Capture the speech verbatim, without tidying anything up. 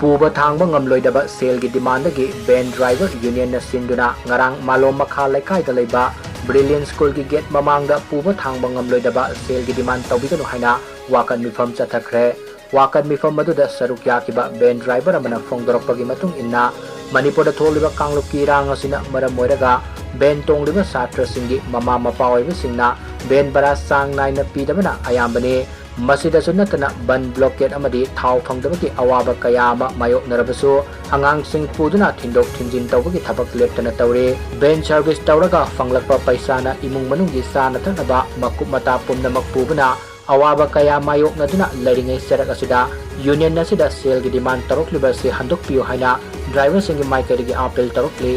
ꯄꯨꯕ ꯊꯥꯡꯕ ꯉꯝꯂꯣꯏꯗꯕ ꯁꯦꯜꯒꯤ ꯗꯤꯃꯥꯟꯗꯒꯤ ꯚꯦꯟ ꯗ꯭ꯔꯥꯏꯚꯔ ꯌꯨꯅꯤꯌꯟꯅ ꯁꯤꯟꯗꯨꯅ ꯉꯔꯥꯡ ꯃꯥꯂꯣꯝ ꯃꯈꯥ ꯂꯩꯀꯥꯏꯗ ꯂꯩꯕ ꯕ꯭ꯔꯤꯂꯤꯌꯟ ꯁ꯭ꯀꯨꯜꯒꯤ ꯒꯦꯠ ꯃꯃꯥꯡꯗ ꯄꯨꯕ ꯊꯥꯡꯕ ꯉꯝꯂꯣꯏꯗꯕ ꯁꯦꯜꯒꯤ ꯗꯤꯃꯥꯟ ꯇꯧꯕꯤꯒꯅꯨ ꯍꯥꯏꯅ ꯋꯥꯀꯠ ꯃꯤꯐꯝ ꯆꯠꯊꯈ꯭ꯔꯦ꯫ ꯋꯥꯀꯠ ꯃꯤꯐꯝ ꯑꯗꯨꯗ ꯁꯔꯨꯛ ꯌꯥꯈꯤꯕ ꯚꯦꯟ ꯗ꯭ꯔꯥꯏꯚꯔ ꯑꯃꯅ ꯐꯣꯡꯗꯣꯔꯛꯄꯒꯤ ꯃꯇꯨꯡ ꯏꯟꯅ, ꯃꯅꯤꯄꯨꯔꯗ ꯊꯣꯛꯂꯤꯕ ꯀꯥꯡꯂꯨꯞꯀꯤ ꯏꯔꯥꯡ ꯑꯁꯤꯅ ꯃꯔꯝ ꯑꯣꯏꯔꯒ ꯚꯦꯟ ꯇꯣꯡꯂꯤꯕ ꯁꯥꯇ꯭ꯔꯁꯤꯡꯒꯤ ꯃꯃꯥ ꯃꯄꯥ ꯑꯣꯏꯕꯁꯤꯡꯅ ꯚꯦꯟ ꯚꯔꯥ ꯆꯥꯡ ꯅꯥꯏꯅ ꯄꯤꯗꯕꯅ ꯑꯌꯥꯝꯕꯅꯤ꯫ ꯃꯁꯤꯗꯁꯨ ꯅꯠꯇꯅ ꯕꯟ ꯕ꯭ꯂꯣꯀꯦꯠ ꯑꯃꯗꯤ ꯊꯥꯎ ꯐꯪꯗꯕꯒꯤ ꯑꯋꯥꯕ ꯀꯌꯥ ꯑꯃ ꯃꯥꯌꯣꯛꯅꯔꯕꯁꯨ, ꯑꯉꯥꯡꯁꯤꯡ ꯄꯨꯗꯨꯅ ꯊꯤꯟꯗꯣꯛ ꯊꯤꯟꯖꯤꯟ ꯇꯧꯕꯒꯤ ꯊꯕꯛ ꯂꯦꯞꯇꯅ ꯇꯧꯔꯤ꯫ ꯚꯦꯟ ꯁꯔꯚꯤꯁ ꯇꯧꯔꯒ ꯐꯪꯂꯛꯄ ꯄꯩꯁꯥꯅ ꯏꯃꯨꯡ ꯃꯅꯨꯡꯒꯤ ꯆꯥꯅ ꯊꯛꯅꯕ ꯃꯀꯨꯞ ꯃꯇꯥ ꯄꯨꯝꯅꯃꯛ ꯄꯨꯕꯅ ꯑꯋꯥꯕ ꯀꯌꯥ ꯃꯥꯌꯣꯛꯅꯗꯨꯅ ꯂꯩꯔꯤꯉꯩ ꯆꯔꯛ ꯑꯁꯤꯗ ꯌꯨꯅꯤꯌꯟ ꯑꯁꯤꯗ ꯁꯦꯜꯒꯤ ꯗꯤꯃꯥꯟ ꯇꯧꯔꯛꯂꯤꯕ ꯑꯁꯤ ꯍꯟꯗꯣꯛꯄꯤꯌꯨ ꯍꯥꯏꯅ ꯗ꯭ꯔꯥꯏꯚꯔꯁꯤꯡꯒꯤ ꯃꯥꯏꯀꯩꯗꯒꯤ ꯑꯥꯄꯤꯜ ꯇꯧꯔꯛꯂꯤ꯫